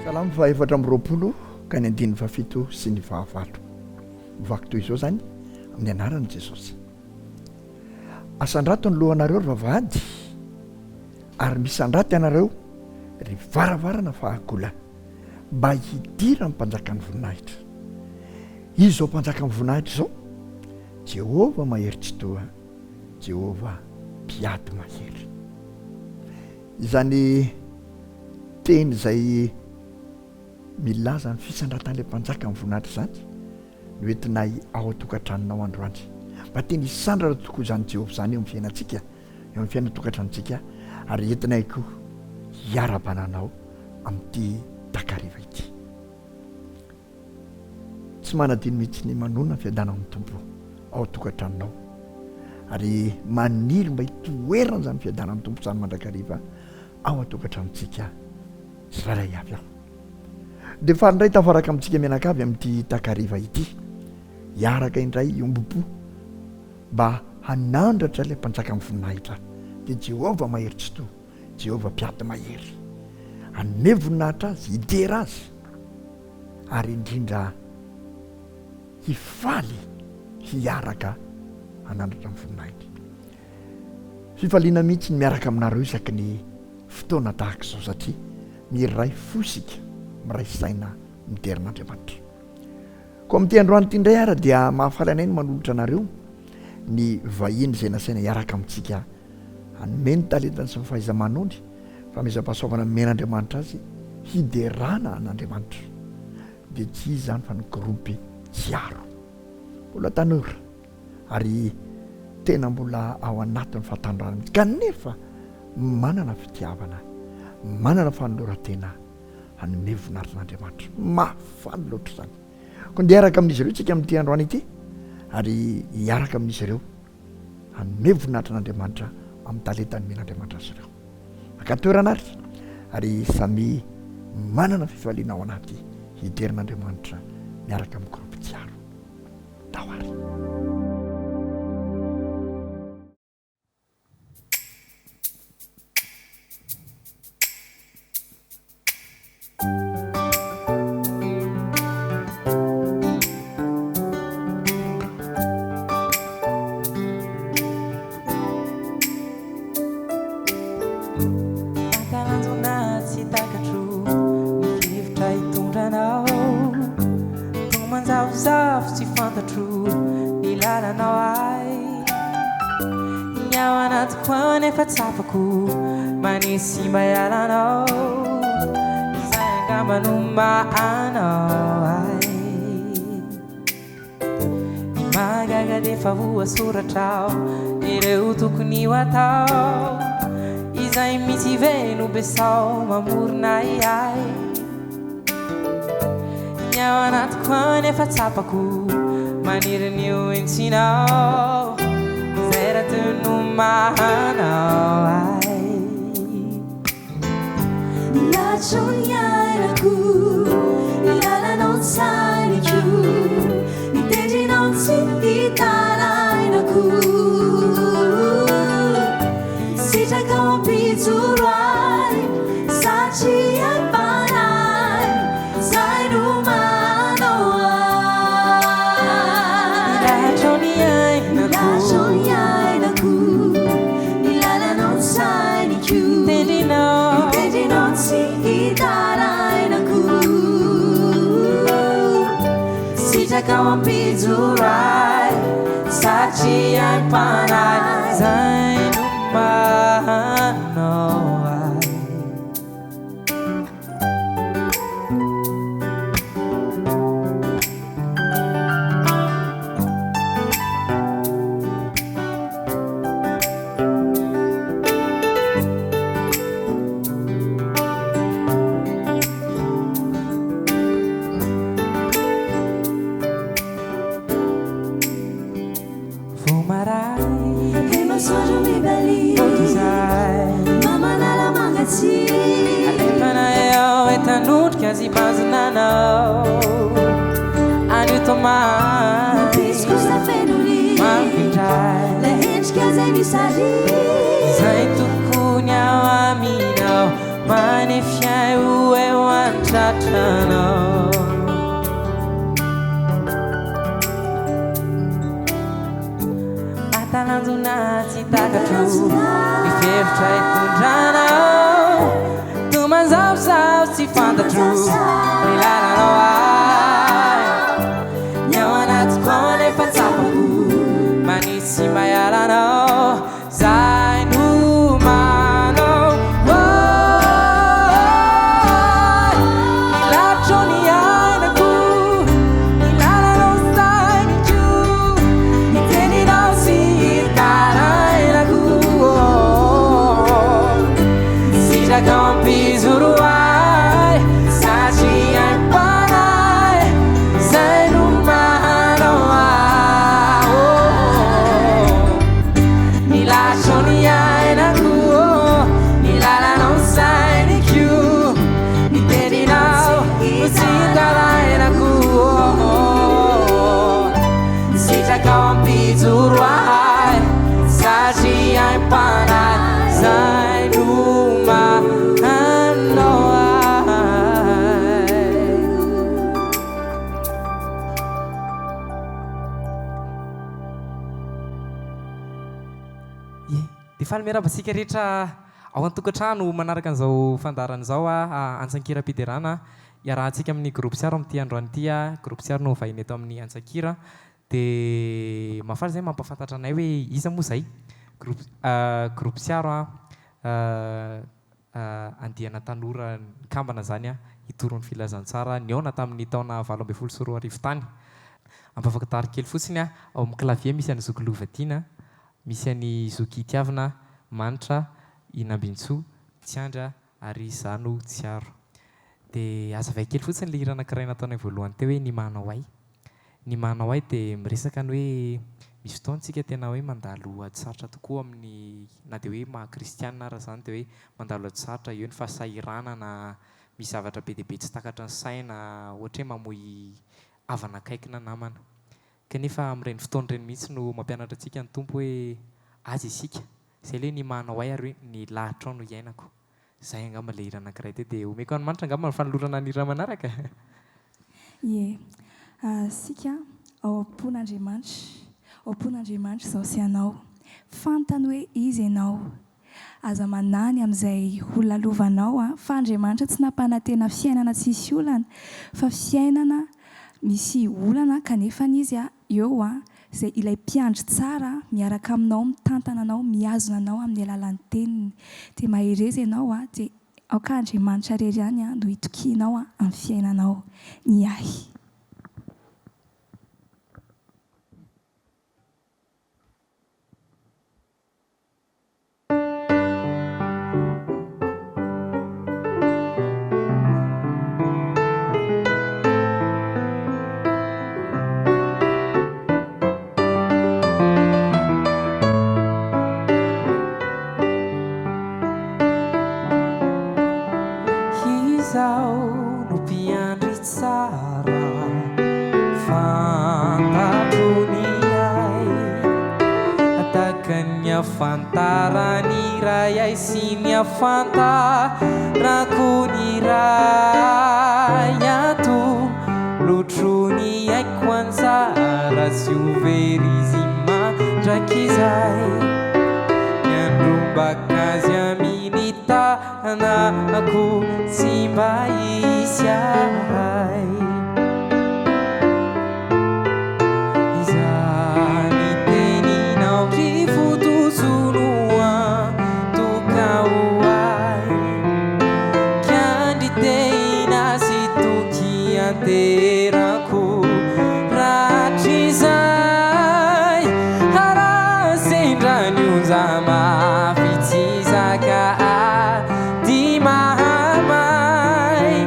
Salamo faha-24 ka ny andininy fahafito sy ny fahavalo. Mivaky toy izao izany amin'ny anaran'i Jesosy. Asandrato ny lohanareo ry vavahady, ary misandrata ianareo ry varavarana fahagola, mba hidiran'ny Mpanjakan'ny voninahitra. Iza izao Mpanjakan'ny voninahitra izao? Jehovah mahery tsitoha, Jehovah mpiady mahery. Izany teny izay milaza ny fisandratan'ilay Mpanjakan'ny voninahitra izany no entinay ao an-tokantranonao androany. Mba teny hisandratra tokoa izany Jehovah izany eo amin'ny fiainantsika, eo amin'ny fiainan-tokantranontsika, ary entinay koa hiara-bana anao amin'ity takariva ity. Tsy manadino mihitsy ny manonona ny fiadanan'ny Tompo ao an-tokantranonao, ary maniry mba hitoerana izany fiadanan'ny Tompo izany mandrakariva ao an-tokantranontsika tsirairay avy aho. Dia faly indray tafaraka amintsika mianakavy amin'ity takariva ity. Hiaraka indray hiombom-po mba hanandratra ilay Mpanjakan'ny voninahitra, dia Jehovah Mahery Tsitoha, Jehovah Mpiady Mahery. Hanome voninahitra Azy, hidera Azy, ary indrindra hifaly hiaraka hanandratra ny voninahiny. Fifaliana mihitsy ny miaraka aminareo isaky ny fotoana tahaka izao satria miray fo isika, miray saina midera an'Andriamanitra. Koa amin'ity androany ity indray ara dia mahafaly anay ny manolotra anareo ny vahiny izay nasaina hiaraka amintsika hanome ny talentany sy ny fahaiza-manaony, fanomezam-pahasoavana nomen'Andriamanitra azy hiderana an'Andriamanitra. Dia tsy iza izany fa ny groupe Tsiaro. Mbola tanora. ary tena mbola ao anatin'ny fahatanorana mihitsy kanefa manana fitiavana, manana fanoloran-tena hanome voninahitra an'Andriamanitra. Mahafaly loatra izany. Koa ndeha hiaraka amin'izy ireo isika amin'ity androany ity ary hiaraka amin'izy ireo hanome voninahitra an'Andriamanitra amin'ny talenta nomen'Andriamanitra azy ireo. Maka toerana ary ary samia manana fifaliana ao anaty hiderin'Andriamanitra miaraka amin'ny groupe Tsiaro. Tao ary. Mahatalanjona tsy takatro ny hevitra hitondranao Toa manjavozavo tsy fantatro ny lalanao ahy Ny ao anatiko ao anefa tsapako manisy mba hialanao Izay angamba no maha anao ahy Ny mahagaga dia efa voasoratra ao ireo tokony ho atao Izay mihitsy ve no besao mamorona ahiahy Ny ao anatiko any efa tsapako maniry ny ho entsinao Izay rahateo no mahanao ahy Milatro ny ainako, ny lalanao tsaniko, ny tendrinao tsy hitarainako. Sitrakao hampijoro ahy, satria aim-panahy, zay no manao ahy. Milatro ny ainako. Milatro ny ainako, ny lalanao tsaniko. Tendrinao. Tendrinao tsy hitarainako. Sitrakao hampijoro ahy satria aim-panahy zay no mahanao ahy. Vao maraina. He masoandro mibalia. Tody izahay. Mamanala mangatsiaka. Alefanay ao entanondrika sy banjina anao. Anio tomany. Mampisy kosa feno ry. Mamiko indray. Lay endrika izay misariaka. Izay tokony ao aminao. Manefy ahy ho eo an-tranonao. tratranao. Mahatalanjona tsy takatro ny fihevitra itondranao. Toa manjavozavo tsy fantatro ny lalanao ahy. Ny ao anatiko ao anefa tsapako manisy sy mahalala anao. Zay no manao oh, ny latro ny ainako, ny lalanao sainiko, ny teninao sy tarainako oh. Sitraka ampizoro ahy satria aim-panahy, zay no manao ahy oh. Ny latro ny ainako oh, ny lalanao sainiko, ny teninao no tsy tarainako oh. Sitrakao ampijoro ahy satria aim-panahy, zay no mahanao ahy. Ie, dia faly miarahaba antsika rehetra ao an-tokantrano manaraka an'izao fandaharana izao Antsan-kiram-piderana iarahantsika amin'ny Groupe Tsiaro amin'ity androany ity. Groupe Tsiaro no vahiny eto amin'ny Antsan-kira. Dia mahafaly izay mampahafantatra anay hoe iza moa izay Groupe Groupe Tsiaro andiana tanora nikambana izany hitory ny filazantsara nihaona tamin'ny taona 2018 tany. Ampafakataro kely fotsiny, ao amin'ny clavier misy an'i Zoky Lova Tiana, misy an'i Zoky Itiavina, Manitra, i Nambintsoa, Tsiandra ary izaho no Tsiaro. Dia hazavaiko kely fotsiny ilay hira anankiray nataonay voalohany teo hoe Ny mahanao ahy. Ny mahanao ahy dia miresaka ny hoe misy fotoana isika tena hoe mandalo ady sarotra tokoa amin'ny na dia hoe maha kristianina ara izany dia hoe mandalo ady sarotra, eo ny fahasahiranana, misy zavatra be dia be tsy takatry ny saina, ohatra hoe mamoy havana akaiky na namana. Kanefa amin'ireny fotoana ireny mihitsy no mampianatra antsika ny Tompo hoe azy isika, izay ilay ny mahanao ahy ary hoe ny lahatrao no iainako. Zay angamba le hira anankiray teo dia omeko an'i Manitra angamba ny fanolorana ny hira manaraka. Ie. Isika ao am-pon'Andriamanitra, ao am-pon'Andriamanitra izaho sy ianao. Fantany hoe iza ianao. Aza manahy ny amin'izay ho lalovanao an, fa Andriamanitra tsy nampanantena fiainana tsisy olana, fa fiainana misy olana kanefany Izy eo an, Izay ilay mpiandry tsara miaraka aminao mitantana anao mihazona anao amin'ny alalan'ny teniny. Dia mahereza ianao a, dia aoka Andriamanitra irery ihany no hitokianao amin'ny fiainanao. Ny ahy. Izaho no mpiandry tsara, fantatro ny ahy. Tahaka ny ahafantaran'ny Ray ahy sy ny ahafantarako ny Ray Atolotro ny aiko anjara tsy ho very izy mandrakizay Ny handrombaka azy amin'ny tanako tsy mba hisy ahy Izany teninao ry fototso no antoka ho ahy Kiandry tehina sy toky ianteherako rahatrizay Raha sendra ny onja mafy tsy zaka ady mahamay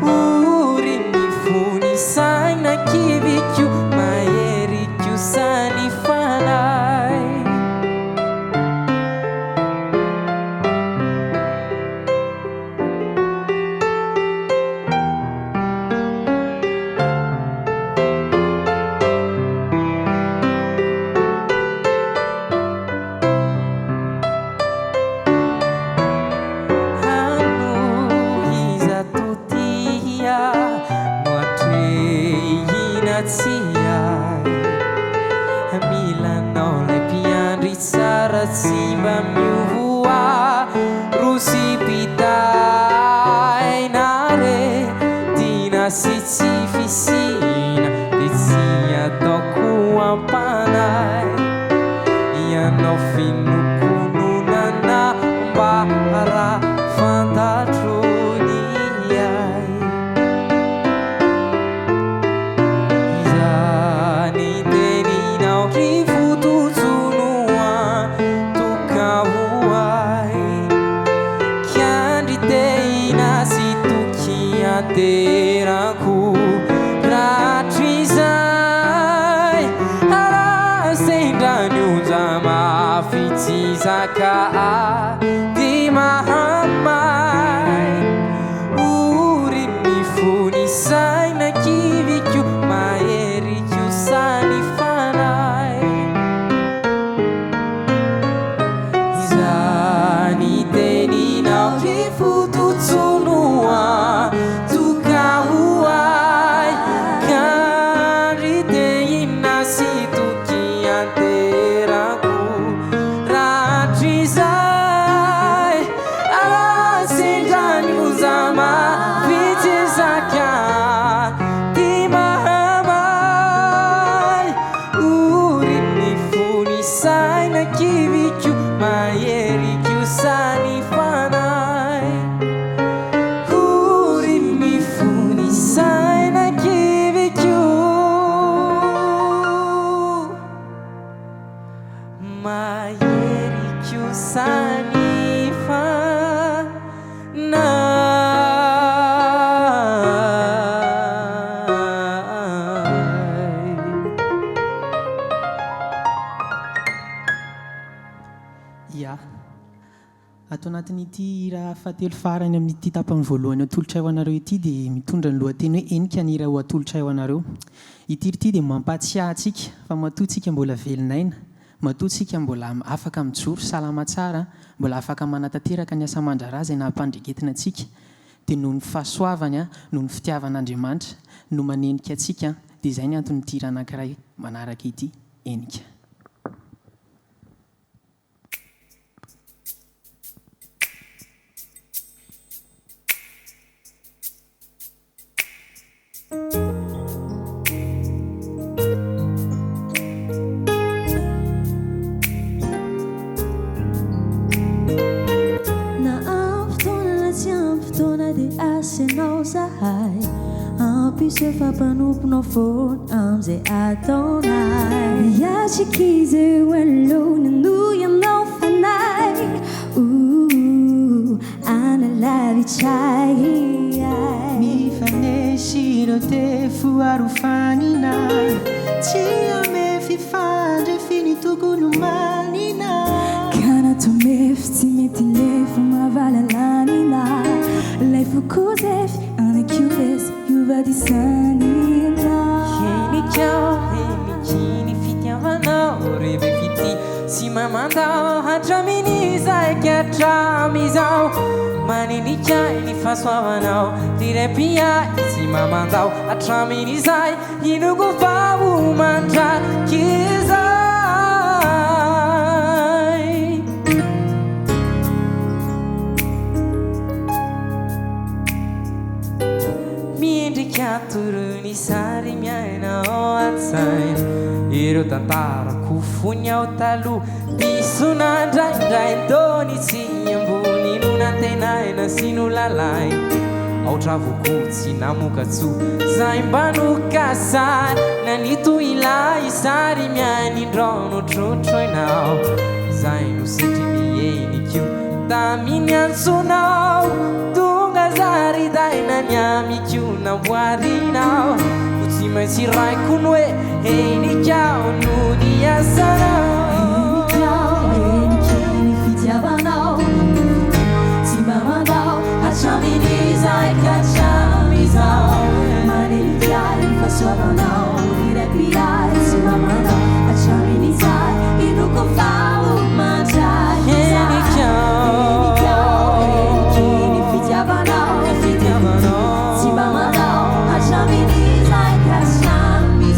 Ory ny fony saina kivy ko mahery kosa ny fanahy. na tsy hay. Mila anao ilay mpiandry tsara tsy mba miovoa roa sy mpitaina re tiana sy tsy fisiana dia tsy ataoko ampanahy ianao finoako no nanambara fantatro ny ahy. Izany teninao ry fototso no antoka ho ahy. Kiandry tehina sy toky anterako rahatrizay. Raha sendra ny onja mafy tsy zaka ady mahamay. Ory ny fo ny saina kiviko mahery kosa ny fanahy. Izany teninao ry fototso no antoka ho ahy. Kandry tehina sy toky anterako rahatrizay. Raha sendra ny onja mafy tsy zaka ady mahamay. Ory ny fo ny saina kiviko mahery kosa ny fanahy. Ory ny fo ny saina kiviko mahery kosa ny fanahy. Ya. Ato anatin'ity hira fahatelo farany amin'ity tapany voalohany atolotray ho anareo ity dia mitondra ny lohateny hoe Henika ny hira ho atolotray ho anareo. Ity hira ity dia mampahatsiahy antsika fa matoa tsika mbola velon'aina, matoa tsika mbola afaka mijoro salama tsara, mbola afaka manatanteraka ny asa aman-draharaha izay nampandreketina antsika dia noho ny fahasoavany, noho ny fitiavan'Andriamanitra no manenika antsika, dia izay ny anton'ity hira anankiray manaraka ity, Henika. Na ampy fotoana na tsy ampy fotoana dia asainao zahay hampiseho fa mpanomponao foana amin'izay ataonay. Miatrika izy eo anoloana noho ianao fanahy Ouh analavitra ahy. Mifanesy ireo tefo arofanina Tsy hamefy fandrefy ny tokony homanina. Ka na tomefy tsy mety lefy mahavalalanina Lay foko zefy anakio resy hiova disanina. Henikao heniky ny fitiavanao ry be fitia tsy mamandao hatramin'izay ka hatramin'izao Manenika ahy ny fahasoavanao ry Ray mpiahy tsy mamandao hatramin'izay Inoko fa ho mandrakizay. Miendrika tory ny sary miaina ao an-tsaina Ireo tantarako fony aho taloha Diso nandraindray Tony tsy ambony no nantenaina sy nolalaina Aotra avokoa tsy namoka-tsoa Zay mba nokasaina Nitohy ilay sary miaina Indrao notrotroinao Zay no setriny henikio Tamin'ny antsonao Tonga zaridaina ny amiko namboarinao Ho tsy maintsy raiko ny hoe henikao no niasanao. Henikao, heniky ny fitiavanao Tsy mba mandao hatramin'izay ka hatramin'izao Manenika ahy ny fahasoavanao Ry Ray mpiahy tsy mba mandao hatramin'izay Inoko fa ho mandrakizay Henikao, heniky ny fitiavanao Tsy mba mandao hatramin'izay ka hatramin'izao.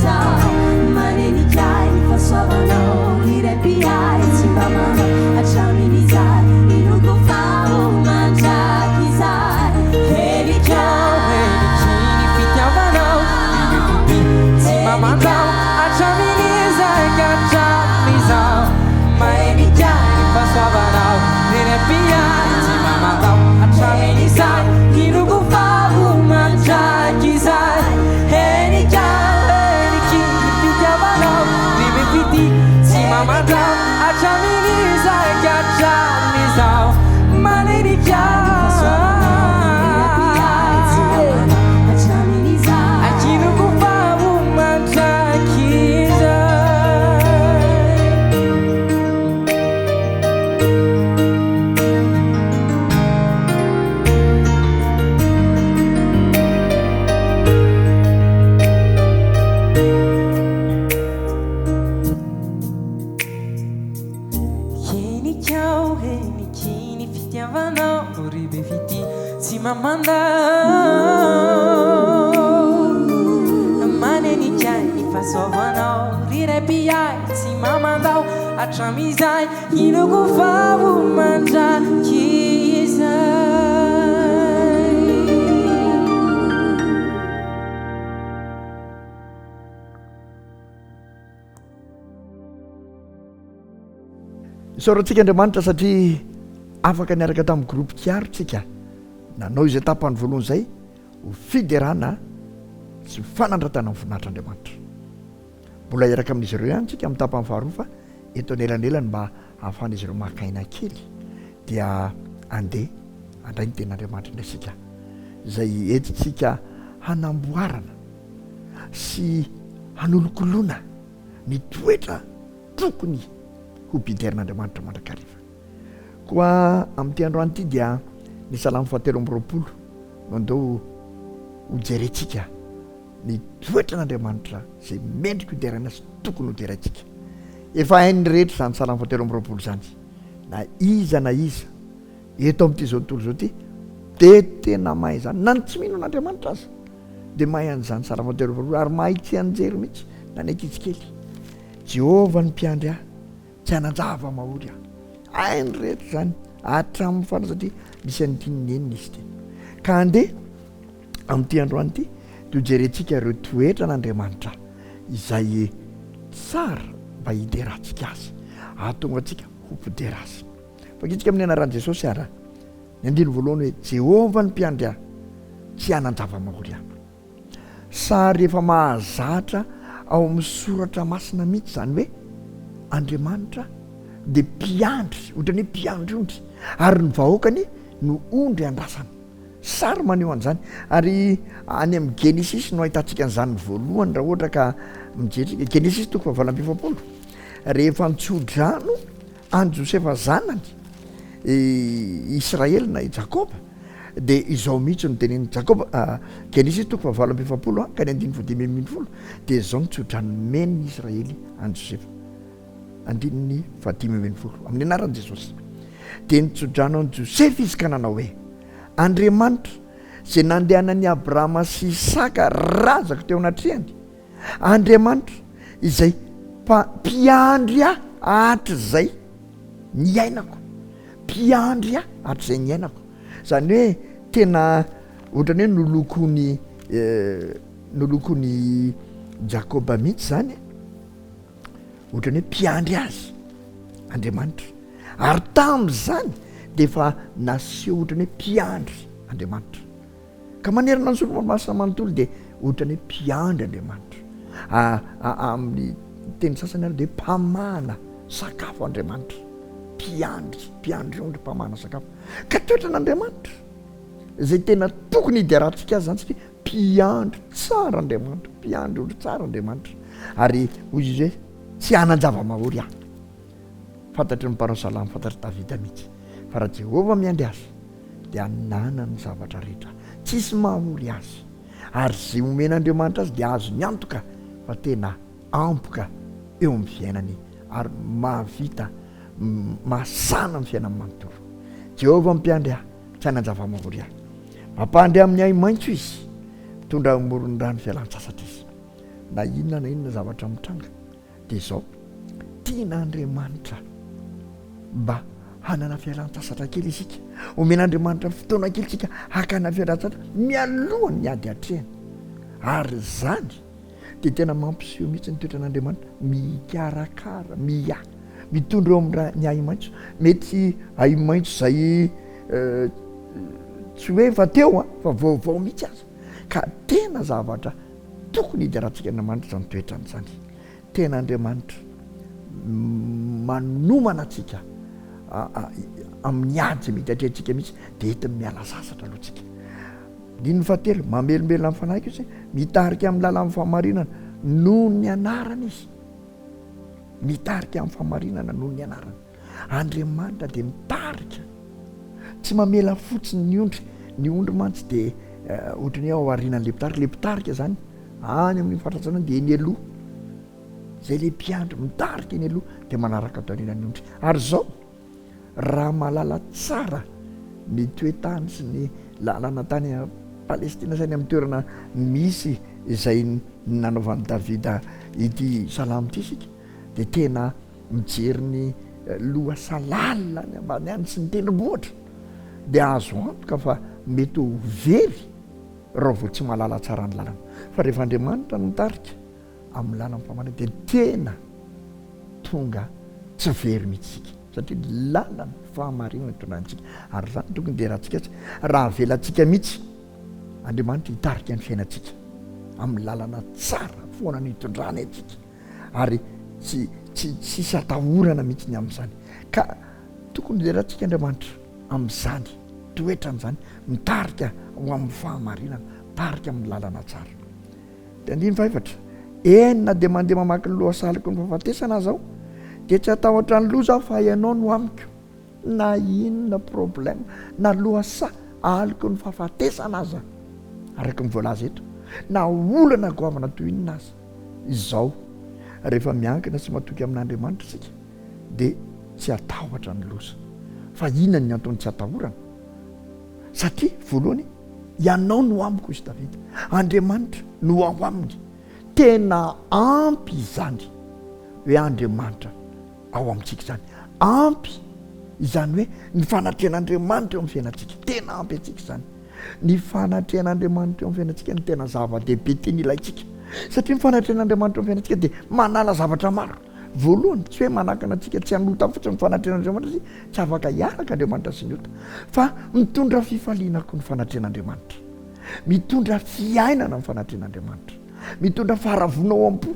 Manenika ahy ny fahasoavanao Ry Ray mpiahy tsy mamandao Hatramin'izay inoako fa ho mandrakizay. Isaorantsika Andriamanitra satria afaka niaraka tamin'ny groupe Kiaro tsika nanao izay tapany voalohany izay ho fiderana sy ho fanandratana ny voninahitr'Andriamanitra. Mbola hiaraka amin'izy ireo ihany tsika amin'ny tapany faharoa fa eto anelanelany mba hahafahan'izy ireo maka aina kely dia andeha handray ny tenin'Andriamanitra indray isika izay entintsika hanamboarana sy hanolokoloana ny toetra tokony ho biderin'Andriamanitra mandrakariva. Koa amin'ity androany ity dia ny Salamo fahatelo amby 20 no andao hojerentsika ny toetran'Andriamanitra izay mendrika hoderaina sy tokony hoderaintsika. Efa hain'ny rehetra izany Salamo fahatelo amby 20 izany, na iza na iza eto amin'ity izao tontolo izao ity dia tena mahay izany, na ny tsy mino an'Andriamanitra aza dia mahay an'izany Salamo fahatelo amby 20 ary mahay tsianjery mihitsy na ny ankizy kely. Jehovah no mpiandry ahy, tsy hanan-java-mahory aho. Hainy rehetra izany hatramin'ny farany satria misy an'ity nenina izy ity. Ka andeha amin'ity androany ity dia hojerentsika ireo toetran'Andriamanitra izay tsara mba hiderantsika azy, hahatonga antsika ho mpidera azy. Vakintsika amin'ny anaran'i Jesosy ara ny andininy voalohany hoe Jehovah no mpiandry ahy, tsy hanan-java-mahory aho. Sary efa mahazatra ao amin'ny soratra masina mihitsy izany hoe Andriamanitra dia mpiandry, ohatran'ny hoe mpiandry ondry, ary ny vahoakany no ondry andrasana. Sary maneho an'izany. Ary any amin'ny Genesisy no ahitantsika an'izany voalohany raha ohatra ka mijery isika. Genesisy toko fahavalo amby 40. Rehefa nitsodrano an'i Josefa zanany i Israely na i Jakoba, dia izao mihitsy no tenenin'i Jakoba, Genesisy toko fahavalo amby 40 ka ny andininy fahadimy ambin'ny folo, dia izao no tsodrano nomen'i Israely an'i Josefa. Andininy fahadimy ambin'ny folo, amin'ny anaran'i Jesosy. Dia nitsodrano an'i Josefa izy ka nanao hoe, Andriamanitra, izay nandehanan'i Abrahama sy Isaka razako teo anatrehany, Andriamanitra izay mpiandry ahy hatrizay niainako, mpiandry ahy hatrizay niainako. Izany hoe tena ohatran'ny hoe nolokoin'i nolokoin'i Jakoba mihitsy izany e. Ohatran'ny hoe mpiandry azy Andriamanitra. Ary tamin'izany dia efa naseho ohatran'ny hoe mpiandry Andriamanitra. Ka manerana ny Soratra Masina manontolo dia ohatran'ny hoe mpiandry Andriamanitra. Amin'ny teny sasany ary dia mpamahana sakafo Andriamanitra. Mpiandry, mpiandry ondry, mpamahana sakafo. Ka toetran'Andriamanitra izay tena tokony hiderantsika azy izany satria mpiandry tsara Andriamanitra, mpiandry ondry tsara Andriamanitra. Ary hoy izy hoe tsy hanan-java-mahory aho. Fantatry ny mpanao salamo, fantatr'i Davida mihitsy fa raha Jehovah miandry azy dia hananany ny zavatra rehetra, tsisy mahory azy, ary izay omen'Andriamanitra azy dia azony antoka fa tena ampoka eo amin'ny fiainany ary mahavita mahasana ny fiainany manontolo. Jehovah mpiandry ahy, tsy hanan-java-mahory ahy. Mampandry amin'ny ahi-maitso izy, mitondra ahy amoron-drano fialan-tsasatra izy. Na inona na inona zavatra mitranga, dia izao, tian'Andriamanitra mba hanana fialan-tsasatra kely isika. Omen'Andriamanitra fotoana kely isika hakana fialan-tsasatra mialohan'ny ady atrehina. Ary izany dia tena mampiseho mihitsy ny toetran'Andriamanitra mikarakara, miahy, mitondra eo amin'ny ny ahi-maitso. Mety ahi-maitso izay eh, tsy hoe efa teo ah, fa vaovao mihitsy aza. Ka tena zavatra tokony hiderantsika Andriamanitra izany toetrany izany. Tena Andriamanitra manomana antsika amin'ny ady izay mety atrehintsika mihitsy dia entiny miala sasatra aloha tsika. Andininy fahatelo, mamelombelona ny fanahiko izy, mitarika amin'ny lalan'ny fahamarinana noho ny anarany izy. Mitarika amin'ny fahamarinana noho ny anarany. Andriamanitra dia mitarika, tsy mamela fotsiny ny ondry. Ny ondry mantsy dia ohatran'ny hoe ao aorianan'ilay mpitarika. Ilay mpitarika izany any amin'ny faritra any dia eny aloha. Izay ilay mpiandry mitarika eny aloha dia manaraka ato aorianan'ny ondry. Ary izao, raha mahalala tsara ny toe-tany sy ny lalana tany. Palestina sy any amin'ny toerana misy izay nanaovan'i Davida ity salamo ity isika, dia tena mijery ny lohasaha lalina any ambany any sy ny tendrombohitra, dia azo antoka fa mety ho very raha vao tsy mahalala tsara ny lalana. Fa rehefa Andriamanitra no mitarika amin'ny lalan'ny fahamarinana dia tena tonga tsy very mihitsy isika satria lalan'ny fahamarinana itondràna antsika. Ary izany tokony derantsika azy raha avelantsika mihitsy Andriamanitra hitarika ny fiainantsika amin'ny lalana tsara foana no itondrany antsika ary tsy tsy tsisy atahorana mihitsy ny amin'izany. Ka tokony derantsika Andriamanitra amin'izany toetrany izany mitarika ho amin'ny fahamarinana, mitarika amin'ny lalana tsara. Dia andininy fahefatra, Eny, na dia mandeha mamaky ny lohasaliky ny fahafatesana aza aho, dia tsy hatahotra ny loza aho fa Ianao no amiko. Na inona problème, na lohasaha aloky ny fahafatesana aza, araka ny voalaza eto, na olana goavana toy inona aza, izao, rehefa miankina sy matoky amin'Andriamanitra isika, dia tsy hatahotra ny loza. Fa inona ny antony tsy atahorana? Satria, voalohany, Ianao no amiko, hoy Davida. Andriamanitra no ao aminy. Tena ampy izany hoe Andriamanitra ao amintsika izany. Ampy izany hoe ny fanatrehan'Andriamanitra eo amin'ny fiainantsika. Tena ampy antsika izany. Ny fanatrehan'Andriamanitra eo amin'ny fiainantsika no tena zava-dehibe tena ilaintsika. Satria ny fanatrehan'Andriamanitra eo amin'ny fiainantsika dia manala zavatra maro. Voalohany, tsy hoe manakana antsika tsy hanota fotsiny ny fanatrehan'Andriamanitra satria tsy afaka hiaraka Andriamanitra sy ny ota, fa mitondra fifaliana koa ny fanatrehan'Andriamanitra. Mitondra fiainana ny fanatrehan'Andriamanitra. Mitondra faharavoana ao am-po.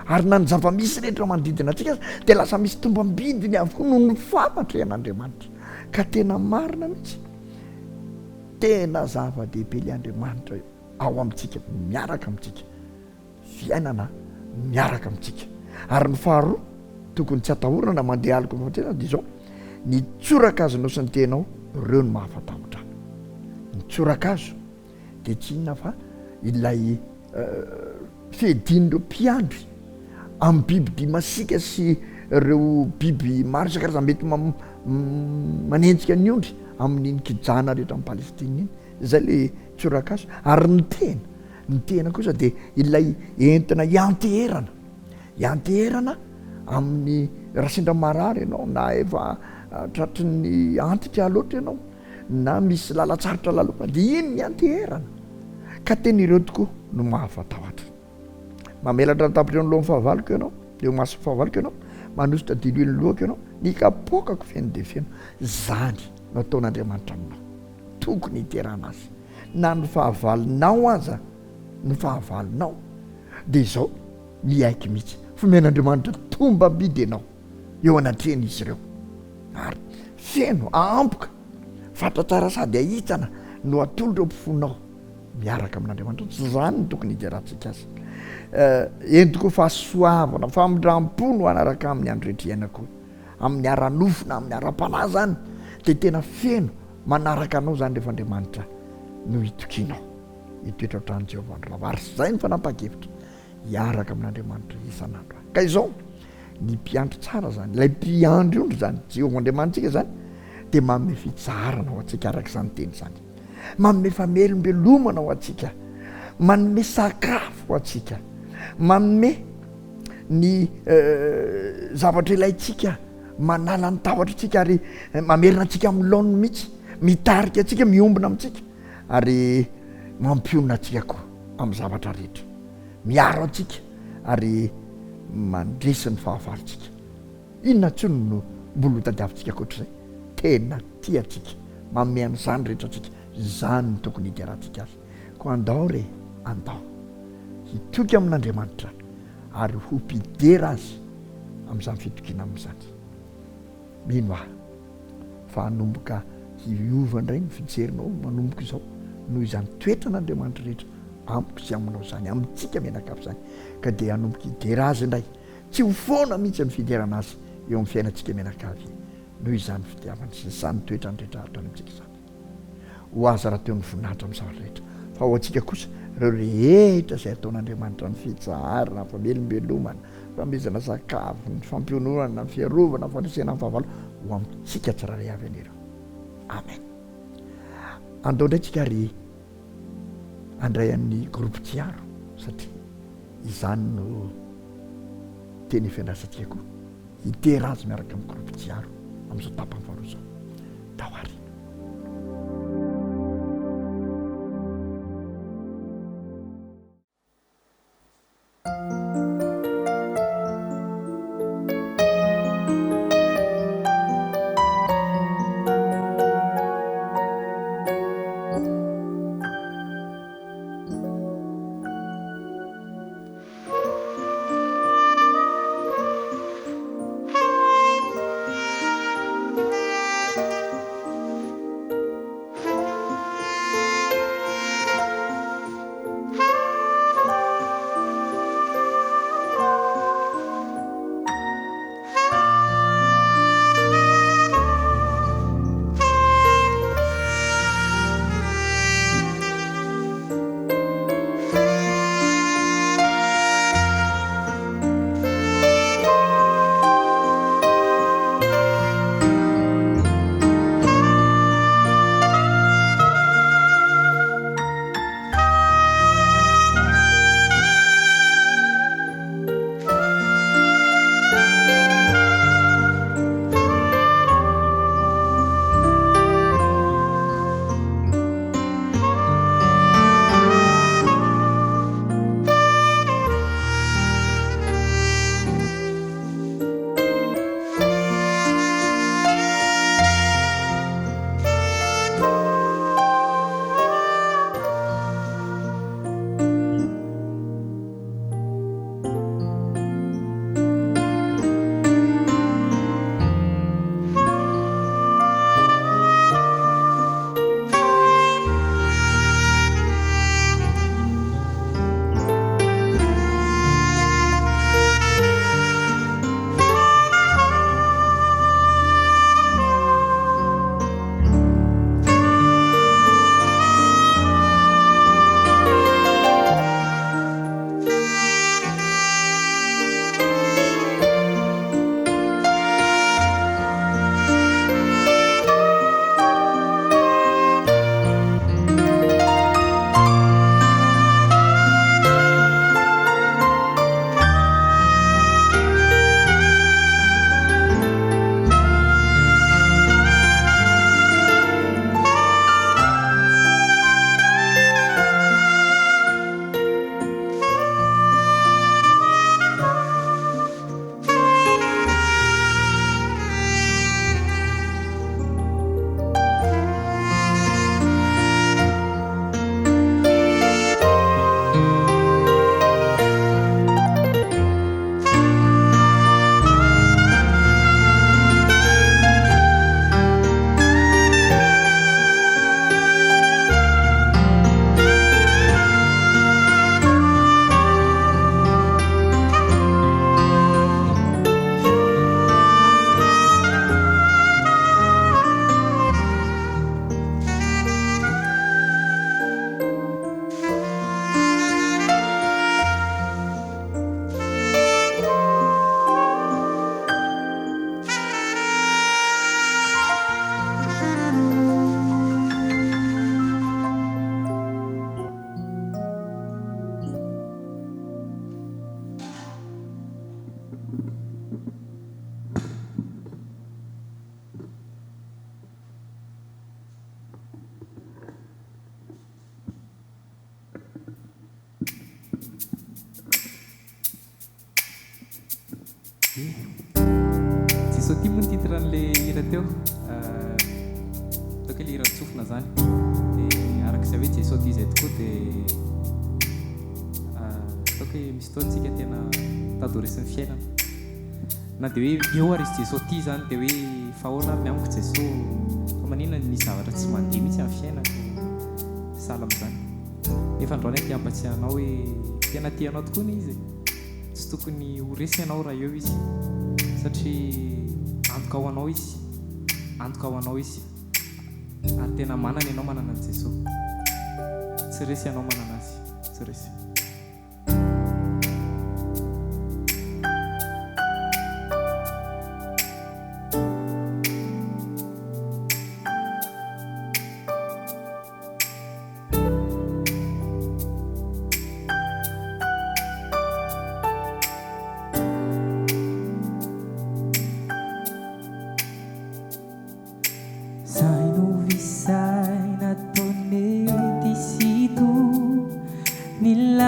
Ary na ny zava-misy rehetra manodidina antsika aza dia lasa misy tombam-bidiny avokoa noho ny fanatrehan'Andriamanitra. Ka tena marina mihitsy, tena zava-dehibe ilay Andriamanitra ao amintsika, miaraka amintsika. fiainana miaraka amintsika. Ary ny faharoa tokony tsy atahorana na mandeha aloky ny fahafatesana dia izao, ny tsorakazo sy ny tehinao, ireo no mahafatahotra ahy. Ny tsorakazo dia tsy inona fa ilay fiadian'ireo mpiandry amin'ny biby dia masiaka sy ireo biby maro isan-karazany mety manenjika ny ondry amin'iny kijana rehetra any Palestine iny. Izay ilay tsorakazo. Ary ny tehina, Ny tehina kosa dia ilay entina hianteherana, hianteherana amin'ny raha sendra marary ianao na efa tratry ny antitra loatra ianao na misy lalan-tsarotra lalofana dia iny ny hianteherana. Ka tena ireo tokoa no mahafatahotra. Mamelatra ny tampony eo anoloan'ny fahavaloko ianao, eo imason'ny fahavaloko ianao, manosotra diloilo ny lohako ianao, ny kapoakako feno dia feno. Izany no ataon'Andriamanitra aminao. Tokony hiterahana azy. Na ny fahavalonao aza no fahavalonao, dia izao, miaiky mihitsy fa omen'Andriamanitra tombam-bidy ianao eo anatrehan'izy ireo. Ary feno, ampoka, fatra tsara sady ahitsana no atolotra eo am-pofoanao miaraka amin'Andriamanitra. Tsy izany no tokony hiderantsika azy. Eny tokoa, fahasoavana, famindram-po no hanaraka aminy andro rehetra iainako. Amin'ny ara-nofo na amin'ny ara-panahy izany, dia tena feno Manaraka anao izany rehefa Andriamanitra no itokianao. Hitoetra hatrany Jehovah andro lava. Ary izay no fanapahan-kevitra hiaraka amin'Andriamanitra isan'andro. Ka izao, ny mpiandry tsara izany, ilay mpiandry ondry izany, Jehovah Andriamanitsika izany, dia manome fitsaharana ho antsika araka izany teny izany. Manome famelombelomana ho antsika. Manome sakafo ho antsika. Manome ny eh, zavatra ilaintsika. Manala ny tahotra antsika ary mamerina antsika amin'ny laoniny mihitsy, mitarika antsika, miombona amintsika ary mampionona antsika koa amin'ny zavatra rehetra. Miaro antsika ary mandresy ny fahavalontsika. Inona intsony no mbola hotadiavintsika ankoatr'izay? Tena tia antsika, manome an'izany rehetra antsika. Izany no tokony hiderantsika Azy. Koa andao re, andao hitoky amin'Andriamanitra ary ho mpidera Azy amin'izany fitokiana aminy izany. Mino aho fa hanomboka hiova indray ny fijerinao manomboka izao noho izany toetran'Andriamanitra rehetra amiko sy aminao izany, amintsika mianakavy izany, ka dia hanomboka hidera Azy indray. Tsy ho foana mihitsy ny fiderana Azy eo amin'ny fiainantsika mianakavy noho izany fitiavany sy izany toetrany rehetra ataony amintsika izany. Ho azy rahateo ny voninahitra amin'ny zavatra rehetra, fa ho antsika kosa ireo rehetra izay ataon'Andriamanitra, ny fitsaharana, ny famelombelomana, ny fanomezana sakafo, ny fampiononana, ny fiarovana, ny fandresena ny fahavalo, ho amintsika tsirairay avy anie ireo. Amen. Andao indray tsika ary. handray an'ny groupe Tsiaro satria izany no teny fiandrasantsika koa, hidera azy miaraka amin'ny groupe Tsiaro amin'izao tapany faharoa izao. Tao aoriana. Jesoa tia moa ny titre an'le hira teo. Ataoko hoe le hiran'ny tsofina zany. Dia araka izay hoe Jesoa tia izay tokoa dia ataoko hoe misy fotoana tsika tena mitady ho resin'ny fiainana. Na dia hoe eo ary izy Jesoa tia izany dia hoe fa ahoana ary ny amiko Jesoa? Fa maninona no misy zavatra tsy mandeha mihitsy amin'ny fiainako? Sahala amin'izany. Nefa androany aho te hampatsiahy anao hoe tena tia anao tokoa anie Izy e! Tsy tokony ho resy ianao raha eo Izy satria antoka ho anao Izy, antoka ho anao Izy ary tena manana ianao manana an'i Jesoa. Tsy resy ianao manana Azy, tsy resy.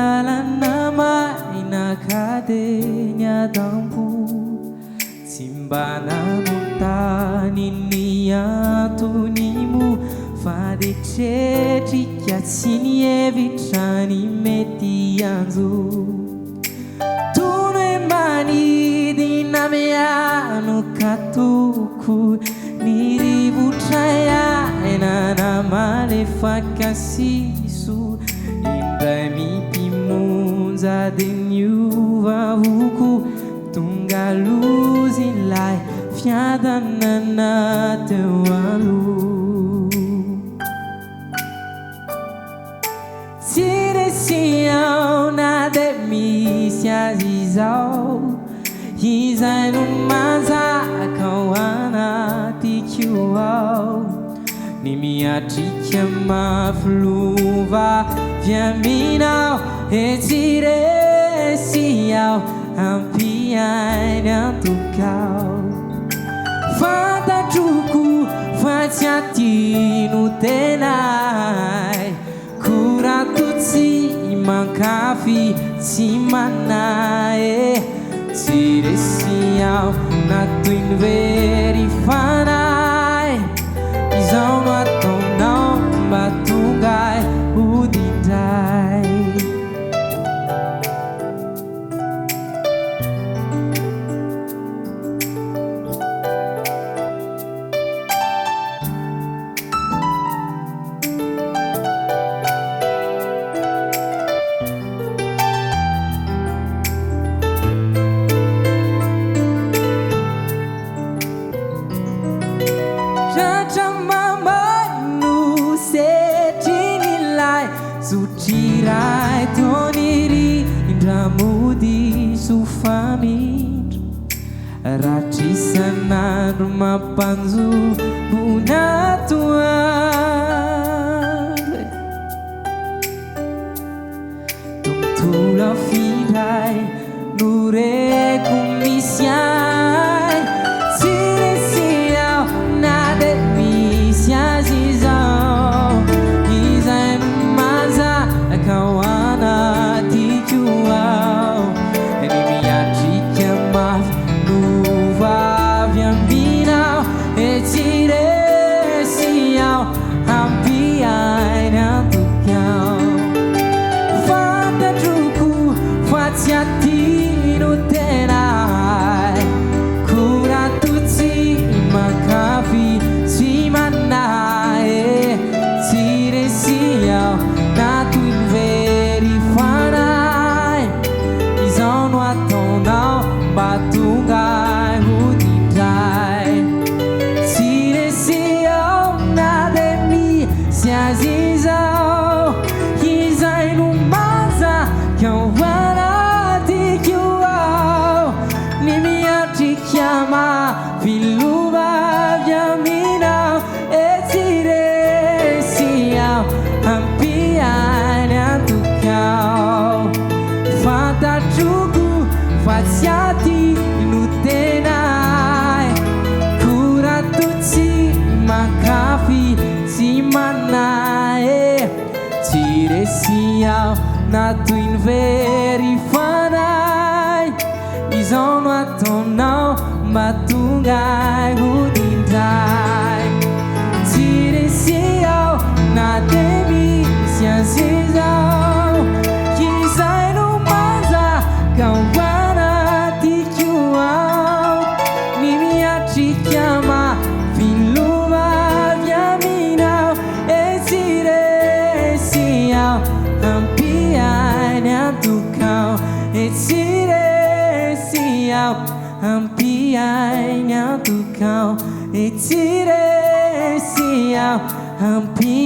lalana maina ka dia niadam-po. Tsy mba nanontany ny antony moa fa dia tretrika tsy nihevitra ny mety hanjo. Tony hoe manidina mianoka toko ny rivotra iainana malefaka siso indray mipy monja dia niova avokoa tonga loza ilay fiadanana teo aloha. Tsy resy aho na dia misy azy izao Izay no manjaka ao anatiko ao Ny miatrika mafy lova avy aminao E tsy resy aho ampiainy antokao Fantatro koa fa tsy aty no tena hay Ko raha toa tsy mankafy tsy manahy e Tsy resy aho na toy ny very fanahy Izao no ataonao mba tonga ahy hody indray. Tratra mamay no setrin'ilay zotry iray toa nirindra mody soa famindra. Ratra isan'andro mampanjombona atoandro e. Tontolo afindray no reko misy ahy. Tsy resy aho na dia misy azy izao. Izay no manjaka ao anatiko ao. Ny miatrika mafy no ho avy aminao E tsy resy aho hampiaina antokao Fantatro koa fa tsy aty no tena hay Koa raha toa tsy mankafy tsy manahy e Tsy resy aho na toy ny very fanahy Izao no ataonao mba tonga ahy hody indray Tsy resy aho na dia misy azy izao Izay no manjaka ao anatiko ao Ny miatrika mafy lova avy aminao E tsy resy aho Ampiany antokao Fantatro koa fa tsy aty no tena ahy Koa raha toa tsy mankafy tsy manahy e Tsy resy aho na toy ny very fanahy Izao no ataonao mba tonga ahy hody indray Tsy resy aho na dia misy azy izao Izay no manjaka ao anatiko ao Ny miatrika mafy lova avy aminao E tsy resy aho ampiainy antokao E tsy resy aho ampiainy antokao E tsy resy aho ampiainy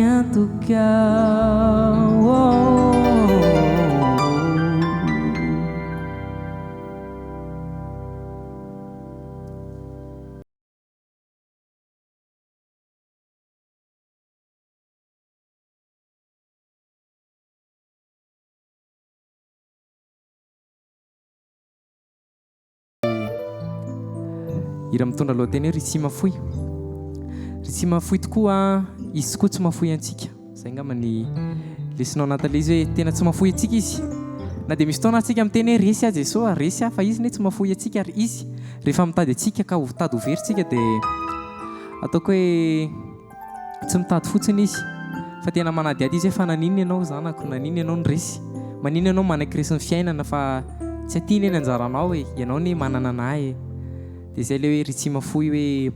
antokao. Hira mitondra lohateny hoe Ry Tsima Fohy. Ry tsy mahafoy tokoa, Izy tokoa tsy mahafoy antsika. Izay angamba ny lesona ao anatin'ilay izy hoe tena tsy mahafoy antsika Izy. Na dia misy fotoana ary tsika miteny hoe resy aho Jesoa, resy aho, fa Izy anie tsy mahafoy antsika ary Izy rehefa mitady antsika ka ho tady ho very tsika dia ataoko hoe tsy mitady fotsiny Izy fa tena manadihady Izy hoe fa naninona ianao zanako, naninona ianao no resy, maninona ianao manaiky resin'ny fiainana fa tsy aty anie ny anjaranao e, ianao anie manana an'ahy e. Dia izay ilay hoe ry tsy mahafoy hoe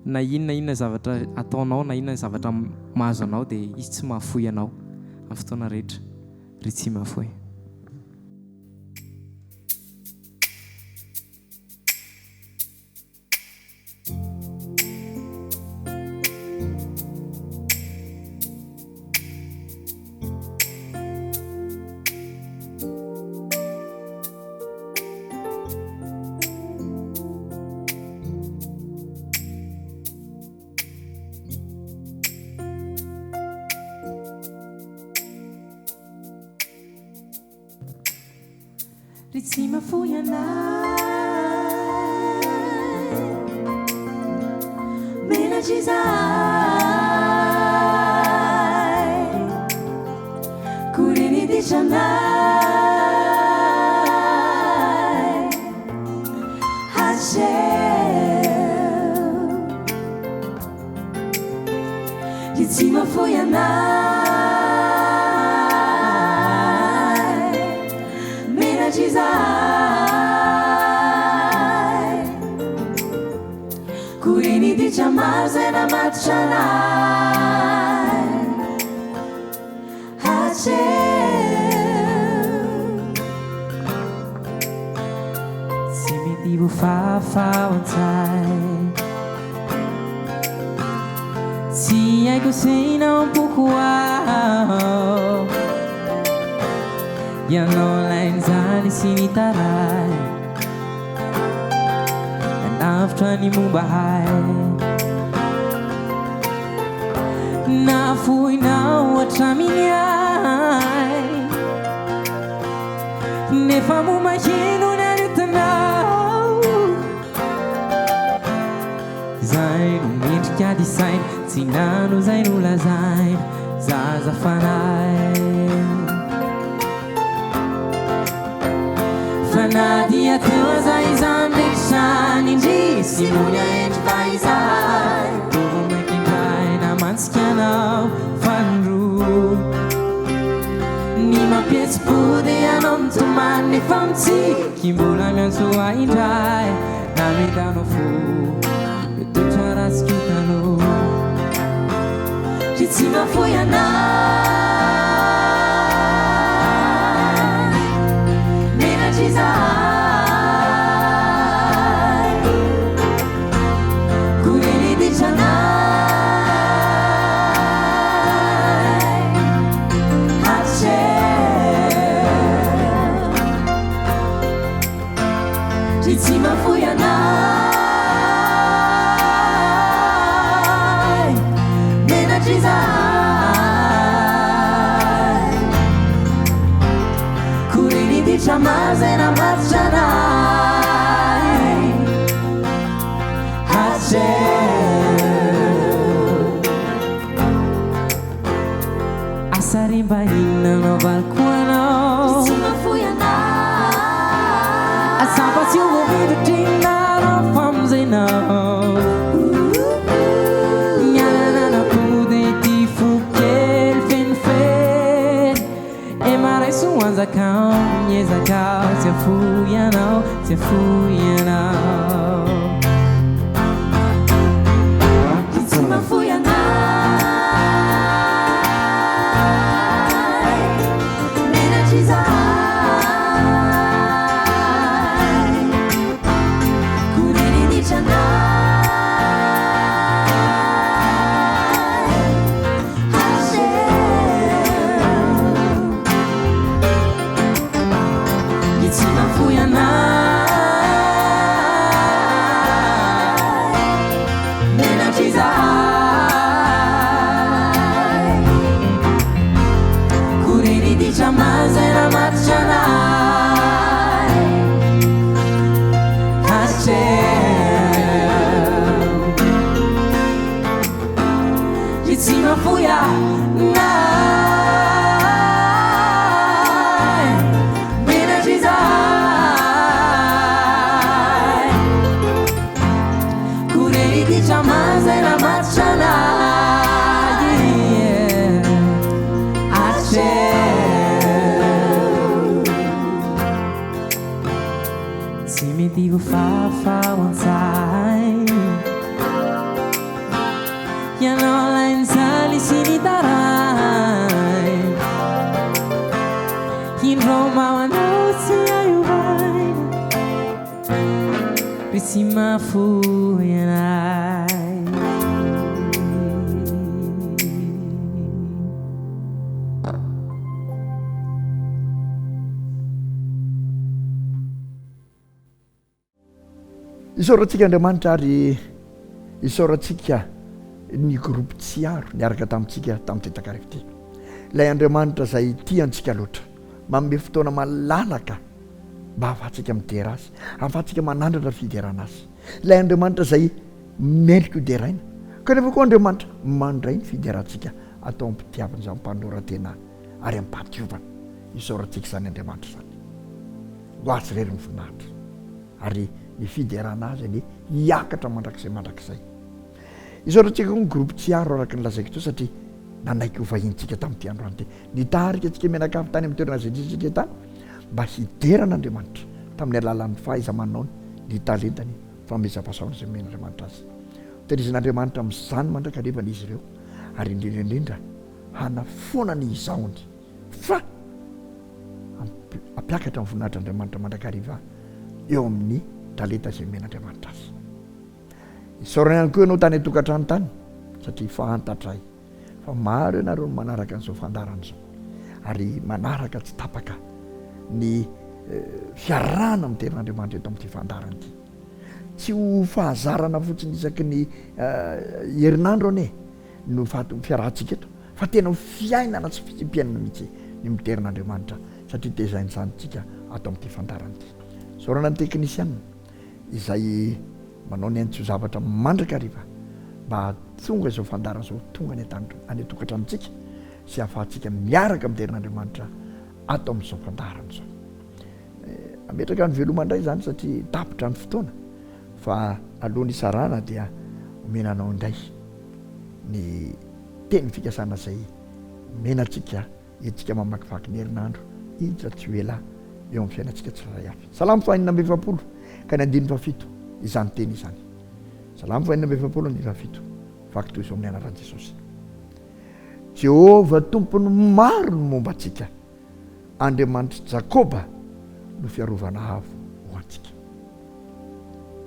na inona inona zavatra ataonao na inona zavatra mahazo anao dia Izy tsy mahafoy anao amin'ny fotoana rehetra ry tsy mahafoy. Ry tsy mahafoy anay Menatra izahay Kory ny ditranay Hatreo Ry tsy mahafoy anay Menatra izahay Kory ny ditra maro izay namatotra anay Hatreo. Tsy mety ho fafa ao an-tsaina Tsy haiko saina ao am-poko ao Ianao ilay nijaly sy nitaraina Nanavotra ny momba ahy Nafoinao hatramin'ny ahy Nefa moa maheno ny aretinao Izay no mendrika disaina Tsy nano izay nolazaina Zaza fanahy Fa na dia teo aza izany rehetra izany Indrisy mbola hendry fa izahay Toa vao mainka indray namantsika anao fanindroa Ny mampihetsi-po dia ianao mitomany nefa mitsiky Mbola miantso ahy indray Namelanao fo Ireo toetra ratsiko taloha Ry tsy mahafoy anay Menatra izahay Koa eny ditranay Hatreo Ry tsy mahafoy anay, menatra izahay. Koa ry ny ditra maro izay namatotra anay hatreo. Asa re mba inona no havaliko anao. Tsy mahafoy anay. Asa mba tsy ho voaviditry ny famonjenao. Ny anananako dia ity fo kely feno fery. E maraiso anjakao, miezaka tsy hafoy anao, tsy hafoy anao. Tsy mahafoy anay, menatra izahay. Koa nirinitra anay hatreo. Ny tsy mahafoy anay. Tsy mahafoy anay Menatra izahay Koa re ity trama izay namatotra anay Hatreo Tsy mety voafafa ao an-tsaina Ianao ilay nijaly sy nitaraina Indro mamanao tsy hay ovaina Ry tsy mahafoy anay. Isaorantsika Andriamanitra ary isaorantsika ny groupe Tsiaro niaraka tamintsika tamin'ity takariva ity. Ilay Andriamanitra izay tia antsika loatra, manome fotoana malalaka mba hahafahantsika midera Azy, hahafahantsika manandratra fiderana Azy. Ilay Andriamanitra izay mendrika ho deraina, kanefa koa Andriamanitra mandray ny fiderantsika atao am-pitiavana izany mpanoran-tena ary am-pahadiovana. Isaorantsika izany Andriamanitra izany. Ho Azy irery ny voninahitra. Ary ny fiderana Azy anie hiakatra mandrakizay mandrakizay. Isaorantsika koa ny groupe Tsiaro araka ny lazaiko teo satria nanaiky ho vahinintsika tamin'ity androany ity. Nitarika antsika mianakavy tany amin'ny toerana izay nisy antsika tany mba hidera an'Andriamanitra tamin'ny alalan'ny fahaiza-manaony, ny talentany, fanomezam-pahasoavana izay nomen'Andriamanitra azy. Hotarizin'Andriamanitra amin'izany mandrakariva izy ireo ary indrindra indrindra hanafoana ny izahony fa hampiakatra ny voninahitr'Andriamanitra mandrakariva eo amin'ny talenta izay omen'Andriamanitra azy. Isaorana ihany koa ianao tany an-tokantrano tany satria fantatray fa maro ianareo no manaraka an'izao fandaharana izao ary manaraka tsy tapaka ny fiarahana amin'ny tenin'Andriamanitra eto amin'ity fandaharana ity. Tsy ho fahazarana fotsiny isaky ny herinandro anie no fiarahantsika eto fa tena ho fiainana sy fitsipiainana mihitsy ny midera an'Andriamanitra satria tezain'izany tsika ato amin'ity fandaharana ity. Isaorana ny teknisiana izay manao ny ainy tsy ho zavatra mandrakariva mba hahatonga izao fandaharana izao ho tonga any an-tany any an-tokantranontsika sy hahafahantsika miaraka midera an'Andriamanitra ato amin'izao fandaharana izao. Ametraka ny veloma indray izany satria tapitra ny fotoana fa alohan'ny hisarahana dia omena anao indray ny teny fikasana izay omena antsika entintsika mamakivaky ny herinandro hiditra tsy ho ela eo amin'ny fiainantsika tsirairay avy. Salamo faha 46 ka ny andininy fahafito izany teny izany. Salamo faha 46 andininy fahafito vaky toy izao amin'ny anaran'i Jesosy. Jehovah Tompon'ny maro no momba antsika. Andriamanitr'i Jakoba no fiarovana avo ho antsika.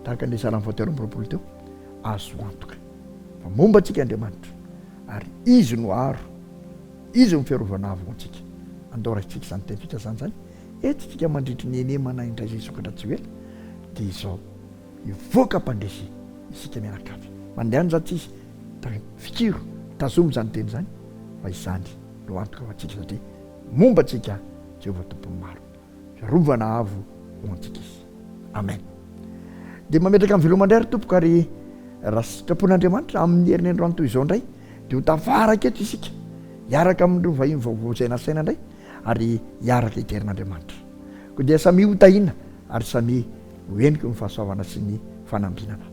Tahaka an'ilay Salamo fahatelo amby 20 teo, azo antoka fa momba antsika Andriamanitra ary Izy no aro, Izy no fiarovana avo ho antsika. Andao raisintsika izany teny fikasana izany, entintsika mandritry ny henemana indray izay hisokatra tsy ho ela, dia izao, hivoaka mpandresy isika mianakavy. Mandehana izatsy izy, fikiro, tazomy izany teny izany, fa izany no antoka ho antsika satria Momba antsika Jehovah Tompon'ny maro. Fiarovana avo ho antsika Izy. Amen. Dia mametraka ny veloma indray ry tompoko ary raha sitrapon'Andriamanitra amin'ny herinandro any toy izao indray dia ho tafaraka eto isika hiaraka amin'ireo vahiny vaovao izay nasaina indray ary hiaraka hiderin'Andriamanitra. Koa dia samia ho tahiana ary samia ho heniky ny fahasoavana sy ny fanambinana.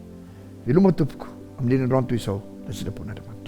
Veloma tompoko amin'ny herinandro any toy izao raha sitrapon'Andriamanitra.